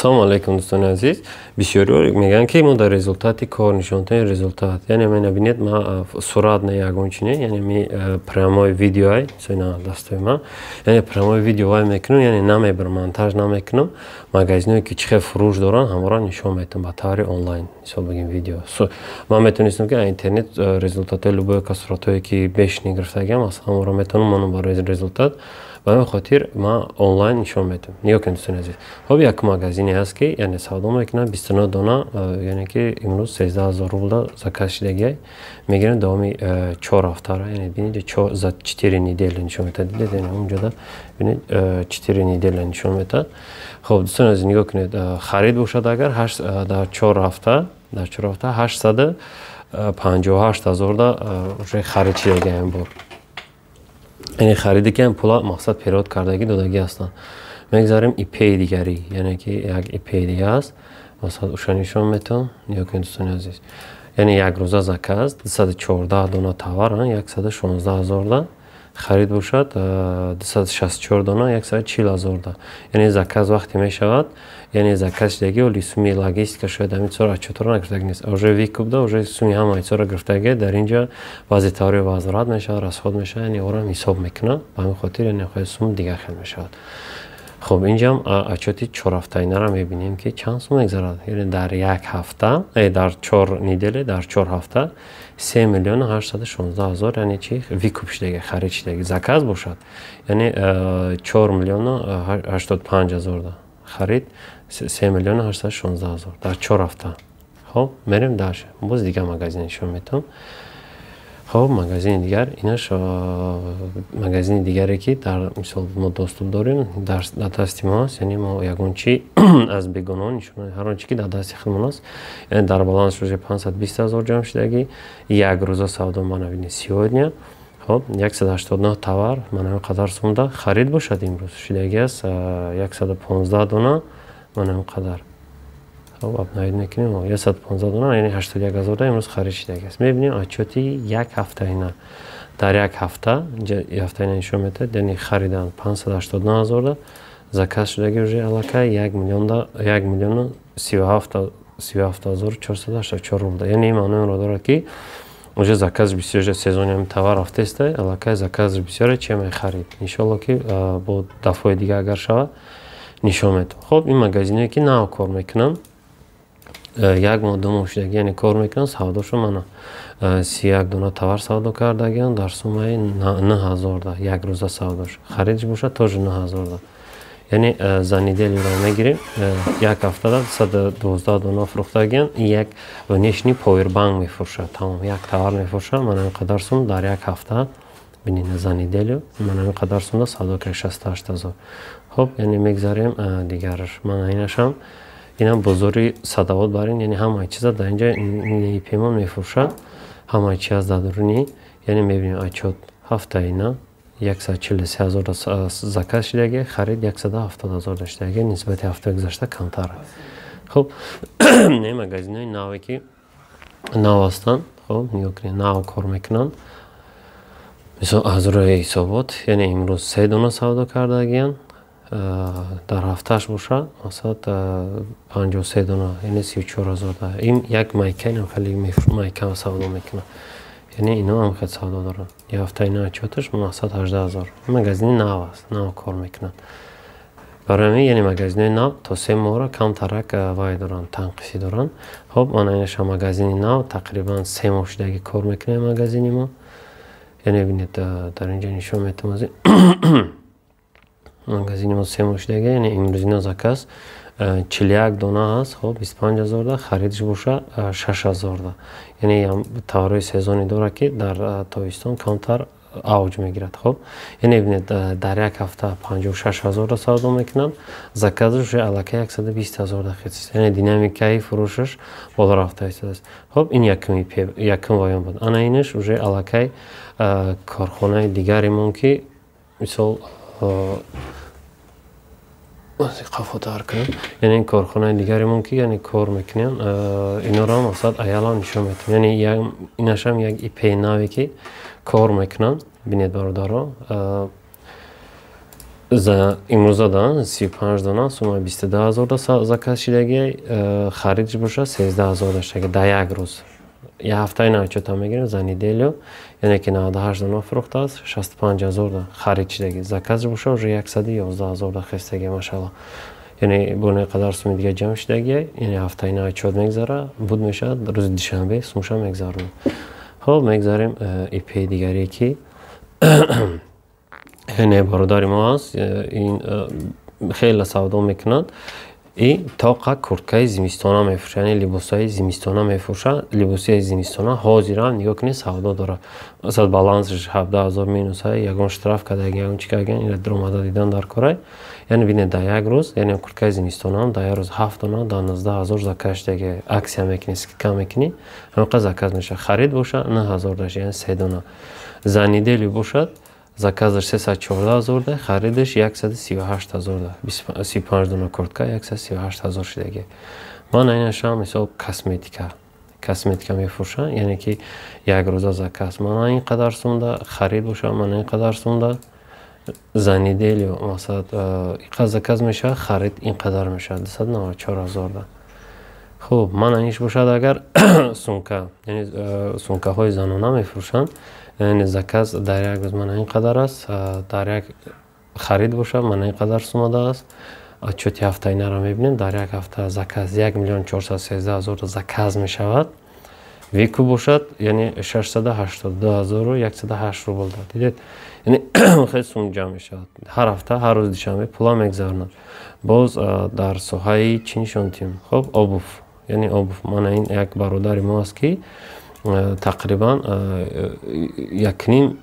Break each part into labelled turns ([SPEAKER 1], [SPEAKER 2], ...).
[SPEAKER 1] Ассалому алайкум, дӯстони азиз. Бисёриҳо мегӯянд, ки мо дар результати кор нишонтаем результат. Яъне мена бинед, ма сурат не, ягон чи не, яъне ми прямой видеоай, на дастои ман, яъне прямой видео вай мекунам, яъне намебарам, монтаж намекунам. Магазиное ки чӣ хел фурӯш доранд, ҳамаро нишон метам ба таври онлайн. Мисол бигем, видео. Ман метавонистам, ки интернет результатҳои любое ка суратҳое ки бешни гирифтагиам, масалан, ҳамаро метавонам монам барои результат. Ба ҳамин хотир ман онлайн нишон медиҳам. Нигоҳ кунед, дӯстони азиз. Хоб, як магазине ҳаст, ки яъне савдо мекунад 29 дона, яъне ки имрӯз 13 000 рубла заказ шидагиай. Мегирем давоми 4 ҳафтара, яъне бинед, за 4 недели нишон медиҳад. Дидед, яъне онҷода бинед, 4 недели нишон медиҳад. Хоб, дӯстони азиз, нигоҳ кунед, харид бошад агар дар 4 ҳафта, дар 4 ҳафта 858 ҳазорда уже харид шидагиам бор, яъне хариде ки пула мақсад перевод кардагӣ додагӣ ҳастанд. Мегзарем ИПи дигарӣ, яъне ки як ИПи дига аст, масалан, уша нишон метавон. Нигоҳ кунед, дӯстони азиз, яъне якрӯза заказ 214 дона товар, 116 ҳазорда харид бошад, 264 дона, 140 ҳазорда. Яъне заказ вақте мешавад, яъне заказ шидаги, оли суми логистика шояд ҳамин чизҳоро отчётро нагирифтаги нест, уже выкупда уже суми ҳамаи чизҳоро гирифтаги. Дар инҷа баъзе товари возврат мешавад, расход мешавад, яъне орам ҳисоб мекунад. Ба ҳамин хотир яъне хоҳ сум дигар хел мешавад. Хоб, инҷам отчёти чорҳафтаинаро мебинем, ки чанд сум мегзарад. Яъне дар як ҳафта, дар 4 недели, дар 4 ҳафта 3 816 000, яъне чи выкуп шидаги, харид шидаги. Заказ бошад, яъне 4 085 000 харид, 3 816 000 дар 4 ҳафта. Хоб, мерем дальше, боз дигар магазин нишон метавам. Хоб, магазини дигар инаш, магазини дигаре, ки дар мисол мо доступ дорем, дар дасти мо аст, яъне мо ягон чи аз бегонаҳо нишон, ҳар он чи ки дар дасти худмон аст. Яъне дар баланс уже 520 000 ҷамъ шудагӣ. Як рӯза савдо мана бинед, сегодня. Хоб, 189 товар, мана ҳамин қадар сумда харид бошад, имрӯз шудагӣ аст 115 дона, мана ҳамин қадар. Хоб, обновить мекунем, 115 дона, яъне 81 ҳазор имрӯз харид шудагӣ аст. Мебинем отчёти як ҳафтаина. Дар як ҳафта ҳафтаина нишон медиҳад, яъне харидан 589 ҳазорда, заказ шудагӣ уже аллакай 1 миллионда, 1 037 484 рубла. Яъне ин маънои онро дорад, ки уже заказ бисёр, сезони ҳами товар рафтеста, аллакай заказ бисёре, чем харид. Иншоалло, ки бо дафъои дига агар шавад, нишон медиҳам. Хоб, ин магазиное ки нав кор мекунанд, як моҳ, 2 моҳ шудаги, яъне кор мекунанд, савдошо мана 31 дона товар савдо кардагианд дар суммаи 9 ҳазорда як рӯза савдош. Харидш бошад, тоже 9 ҳазорда. Яъне за неделюро мегирем, як ҳафтада 112 дона фурӯхтагианд. Як внешний повербанк мефурӯшад, тамом, як товар мефурӯшад, мана ин қадар сум дар як ҳафта. Бинед, за неделю мана ин қадар сумда савдо кард, 68 ҳазор. Хоб, яъне мегзарем дигараш. Мана инашам, инам бозори садовод барин, яъне ҳамаи чиза дар инҷа ИПмон мефурӯшад, ҳамаи чи аз дар дуруни. Яъне мебинем отчёт ҳафтаина, 143 ҳазор заказ шудаги, харид 170 ҳазор доштаги, нисбати ҳафтаи гузашта камтар. Хуб, не, магазинҳои наве ки нав ҳастанд. Хуб, нигоҳ кунед, нав кор мекунанд. Мисол, аз рӯи ҳисобот, яъне имрӯз се дона савдо кардагиянд, дар ҳафтааш бошад, масалан, 53 дона, яъне 34 ҳазор. Ин як майка, инам хеле майка савдо мекунад, яъне ино ҳам хел савдо доранд. Як ҳафта ина отчёташ мақсад 18 ҳазор. Магазини нав аст, нав кор мекунад. Барои ҳамин, яъне магазинои нав то 3 моҳро камтарак вай доранд, танқисӣ доранд. Хоб, мана инаша магазини нав, тақрибан 3 моҳ шудаги кор мекунем магазини мо. Яъне бинед, дар инҷа нишон метавонем, магазини мо 3 моҳ шудаги. Яъне имрӯзина заказ 41 дона ҳаст. Хоб, 25 ҳазорда, харидш боша 6 ҳазорда. Яъне товарҳои сезонӣ дорад, ки дар тобистон камтар авҷ мегирад. Хоб, яъне бинед, дар як ҳафта 56 ҳазорда савдо мекунанд, заказаш аллакай 120 ҳазор дахист, яъне динамикаи фурӯшаш боло рафта истодааст. Хоб, ин якум ваён буд. Ана инаш уже аллакай корхонаи дигаримон, ки мисол қафотар кунем, яъне корхонаи дигаримон, ки яъне кор мекунем, инора мақсад аялам нишон метавем. Яъне инашам як ИП наве, ки кор мекунанд. Бинед, бародаро. Имрӯза да 35 дона сумма 22 000 да заказ шидаги, харидш боша 13 000 даштаги дар як рӯз. Як ҳафтаи отчёта мегирем за неделю, яъне ки 98 дона фурӯхтааст, 65 000 да харид шидаги, заказ боша уже 111 000 да хестаги, машалло. Яъне бо не қадар суми дига ҷамъ шидаги. Яъне ҳафтаи на отчёт мегзара, буд мешавад, рӯзи душанбе сумша мегзаронем. Хоб, мегзарем ИП дигаре, ки яъне бародари мо аст. Ин хеле савдо мекунад и тоқа курткаи зимистона мефурӯшад, яъне либосҳои зимистона мефурӯшад. Либосҳои зимистона ҳозирам нигоҳ кунед, савдо дорад. Масалан, балансаш 17 000 минуса, ягон штраф кардаги, ягон чӣ кардаги, ина дуромада дидан дар корай. Яъне бинед, дар як рӯз, яъне курткаи зимистонаам дар як рӯз ҳафт дона дар 19 000 заказ шудаги. Акция мекунӣ, скидка мекунӣ, ҳамин заказ мешавад. Харид боша 9000 даш, яъне се дона. За неделю бошад, заказаш 314 000 да, харидаш 138 000 да. 35 дона куртка 138 000 шудаги. Ман инашам, мисол, косметика мефурӯшам, яъне ки як рӯза заказ мана ин қадар сумда, харид боша мана ин қадар сумда. За неделю, масалан, ин қадар заказ мешавад, харид ин қадар мешавад, 294 000 да. Хуб, мана иш бошад агар сумка, яъне сумкаҳои занона мефурӯшанд. Яъне заказ дар як рӯз мана ин қадар аст, дар як харид бошад мана ин қадар сумада аст. Отчёти ҳафтаинаро мебинем. Дар як ҳафта заказ 1 413 000 заказ мешавад, выкуп бошад, яъне 682 108 рубл дад. Дидед, яъне хеле сум ҷамъ мешавад. Ҳар ҳафта, ҳар рӯзи душанбе пула мегзаронад. Боз дар соҳаи чӣ нишон дидем? Хоб, обувь, яъне обувь. Мана ин як бародари мо аст, ки тақрибан якним,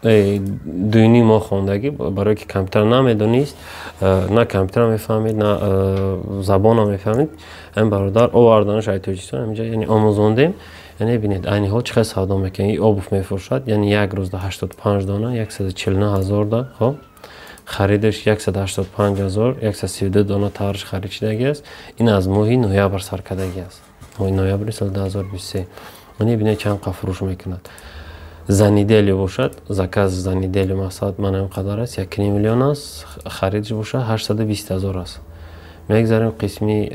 [SPEAKER 1] дуюним моҳ хондагӣ, барое ки компютер намедонист, на компютер мефаҳмид, на забона мефаҳмид. Ҳамин бародар оварданаш ай Тоҷикистон, ҳаминҷа, яъне омӯзондем. Яъне бинед, айни ҳол чӣ хел савдо мекунад. И обувь мефурӯшад, яъне як рӯзда 85 дона 149 000 да. Хоб, харидаш 185 000, 132 дона товарш харид шудагӣ аст. Ин аз моҳи ноябр сар кардагӣ аст, моҳи ноябри соли 2023. Яъне бинед, чанд қа фурӯш мекунад. За неделю бошад, заказ за неделю, масалан, мана ин қадар аст, 1,5 миллион аст, харидш бошад 820 000 аст. Мегзарем қисми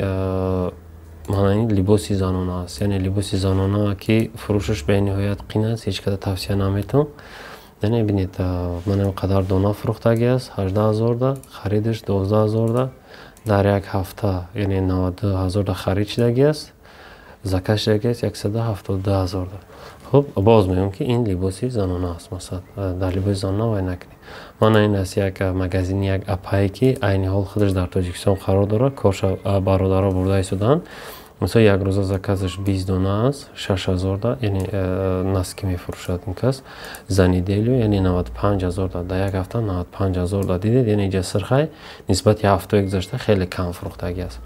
[SPEAKER 1] мана ин либоси занона аст, яъне либоси занона, ки фурӯшаш бениҳоят қин аст, ҳеҷ када тавсия наметавон. Яъне бинед, мана ин қадар дона фурӯхтагӣ аст 18 000 да, харидаш 12 000 да. Дар як ҳафта, яъне 92 000 да харид шудагӣ аст, заказ шудагӣ аст 172 000 да. Хуб, боз мегӯям, ки ин либоси занона аст. Масалан, дар либоси занона вай накунед. Мана ин аст як магазини як апае, ки айни ҳол худаш дар Тоҷикистон қарор дорад, корша бародаро бурда истодаанд. Масалан, як рӯза заказаш 20 дона аст, 6000 да, яъне носки мефурӯшад ин кас. За неделю, яъне 95 000 да, дар як ҳафта 95 000 да. Дидед, яъне иҷа сирхай нисбати ҳафтаи гузашта хеле кам фурӯхтагӣ аст.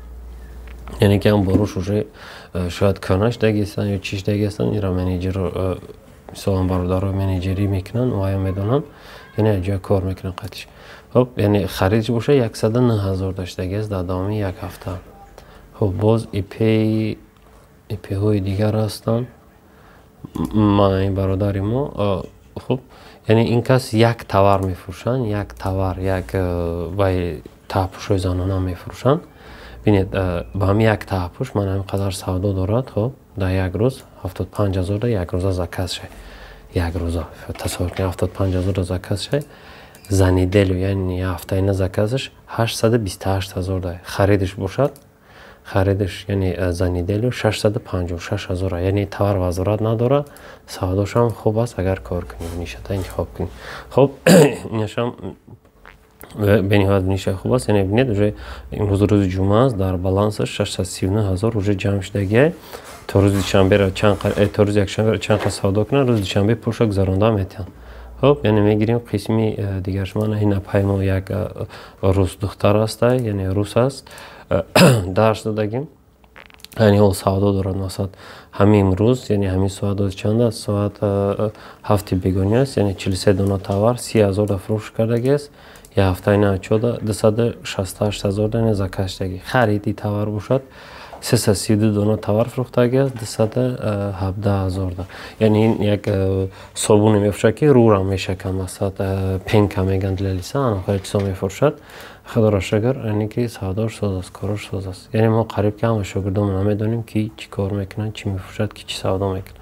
[SPEAKER 1] Яъне ки ҳам боруш уже шояд кӯҳна шудагӣ ҳастанд ё чӣ шудагӣ ҳастанд. Инро менеҷерро, мисолан, бародаро менеҷерӣ мекунанд, оя медонанд, яъне ҷоя кор мекунанд қатиш. Хоб, яъне харидш боша 109 000 да шудагӣ аст дар давоми як ҳафта. Хуб, боз ИПҳои дигар ҳастанд. Мана ин бародари мо. Хуб, яъне ин кас як товар мефурӯшанд, як товар, як вай таҳпӯшҳои занона мефурӯшанд. Бинед, ба ҳамин як таҳпӯш ман ҳамин қадар савдо дорад. Хоб, дар як рӯз 75 000 да як рӯза заказ шай. Як рӯза, тасаввур кунед, 75 000 да заказ шай. За неделю, яъне ҳафтаина заказаш 828 000 да, харидаш бошад, харидаш, яъне за неделю 656 000. Яъне товар возврат надорад, савдошам хуб аст, агар кор кунӣ, нишата интихоб кунӣ. Хоб, инашам бениҳоят нишаи хуб аст. Яъне бинед, уже имрӯз рӯзи ҷумъа аст, дар балансаш 639 000 уже ҷамъ шудагиай. То рӯзи душанберо чанд, то рӯзи якшанберо чанд қа савдо кунад, рӯзи душанбе пулша гузаронда метиҳанд. Хоб, яъне мегирем қисми дигарш. Мана ин апаи мо як рус духтар аста, яъне рус аст, дарс додагим. Айни ҳол савдо дорад. Масалан, ҳамин рӯз, яъне ҳамин соат, оз чанд аст? Соат 7-и бегонӣ аст. Яъне 43 дона товар 30 000 да фурӯш кардагӣ аст. Як ҳафтаи наочода 268 000 да заказ шудагӣ. Хариди товар бошад 332 дона товар фурӯхтагӣ аст, 217 ҳазор да. Яъне ин як собуне мефурӯшад, ки рӯра мешакан, масалан, пенка меган для лица, анохоя чизо мефурӯшад. Худоро шукр, яъне ки савдош соз аст, корош соз аст. Яъне мо қариб ки ҳама шогирдонро намедонем, ки чӣ кор мекунанд, чӣ мефурӯшад, ки чӣ савдо мекунад.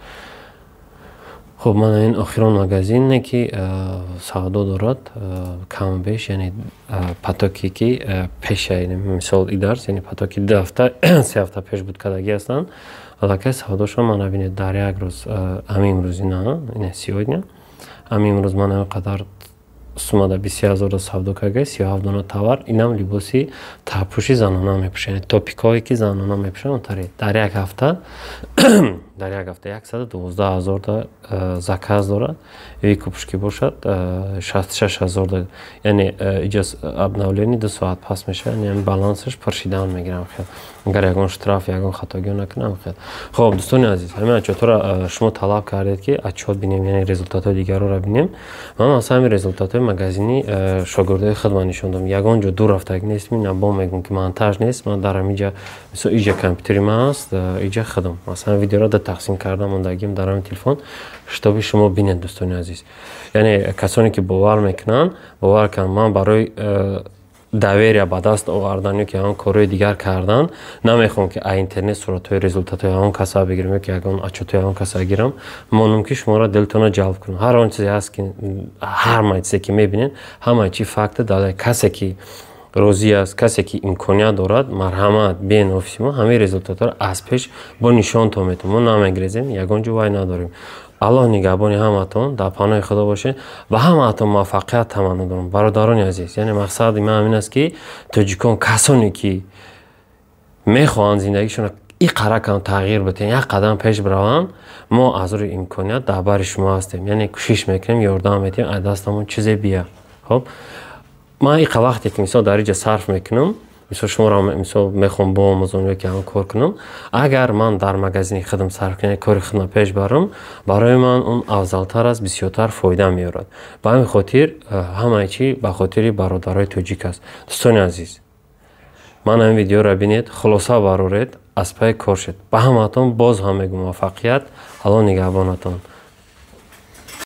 [SPEAKER 1] Хуб, мана ин охирон магазине, ки савдо дорад каму беш, яъне потоке, ки пеша, мисол, и дарс, яъне потоки 2 ҳафта, 3 ҳафта пеш буд кардагӣ ҳастанд. Аллакай савдошон мана бинед, дар як рӯз, ҳамин рӯзи на, ина сегодня, ҳамин рӯз ман ҳамин қадар суммада, 23 ҳазорро савдо карда, 37 дона товар. Инам либоси таппӯши занона мепӯшанд, яъне топикҳое, ки занона мепӯшанд. Онтаре дар як ҳафта 112 ҳазорта заказ дорад. Выкупш ки бошад, 66 ҳазор. Яъне иҷа обновление 2 соат пас мешавад, яъне балансаш пур шидан мегирам хел, агар ягон штраф, ягон хатогиҳо накунам хел. Хоб, дӯстони азиз, ҳамин отчётҳоро шумо талаб кардед, ки отчёт бинем, яъне результатҳои дигарро бинем. Ман масалан ҳамин результатҳои магазини шогирдои худман нишон додам. Ягон ҷо дур рафтагӣ нестм. Ина бо мегӯм, ки монтаж нест. Ман дар ҳамин ҷа, мисол, иҷа компютери ман аст, иҷа худам, масалан, видеоро да тақсим карда мондагим дар ҳамин телефон, чтобы шумо бинед, дӯстони азиз. Яъне касоне ки бовар мекунанд, бовар кунанд, ман барои доверия ба даст овардан ё ки ягон корҳои дигар кардан намехоҳам, ки а интернет суратҳои результатҳои ягон каса бигирам ё ки ягон отчётҳои ягон каса гирам. Монум, ки шуморо дилтонро ҷалб кунам. Ҳар он чизе ҳаст, ки ҳар чизе ки мебинед, ҳамаи чи факта далел. Касе ки розӣ аст, касе ки имконият дорад, марҳамат, биен офиси мо, ҳамаи результатҳоро аз пеш бо нишонтон метавон. Мо намегрезем, ягон ҷо вай надорем. Аллоҳ нигаҳбони ҳаматон, дар паноҳи Худо бошед ва ҳамаатон муваффақият таманно дорам, бародарони азиз. Яъне мақсади ман ҳамин аст, ки тоҷикон, касоне ки мехоҳанд зиндагишонро и қаракам тағйир бидиҳанд, як қадам пеш бираванд, мо аз рӯи имконият дар бари шумо ҳастем, яъне кӯшиш мекунем, ёрдам медиҳем, аз дастамон чизе бия. Хоб, ман иқа вақте ки, мисол, дар иҷа сарф мекунам, мисол, шуморо, мисол, мехоҳам биомӯзонам ё ки ҳам кор кунам, агар ман дар магазини худам сарф кунам, кори худро пеш барам, барои ман он афзалтар аст, бисёртар фоида меорад. Ба ҳамин хотир ҳамаи чӣ ба хотири бародарои тоҷик аст. Дӯстони азиз, ман ҳамин видеоро бинед, хулоса бароред, аз пайи кор шед. Ба ҳамаатон боз ҳам мегӯм муваффақият, Аллоҳ нигаҳбонатон.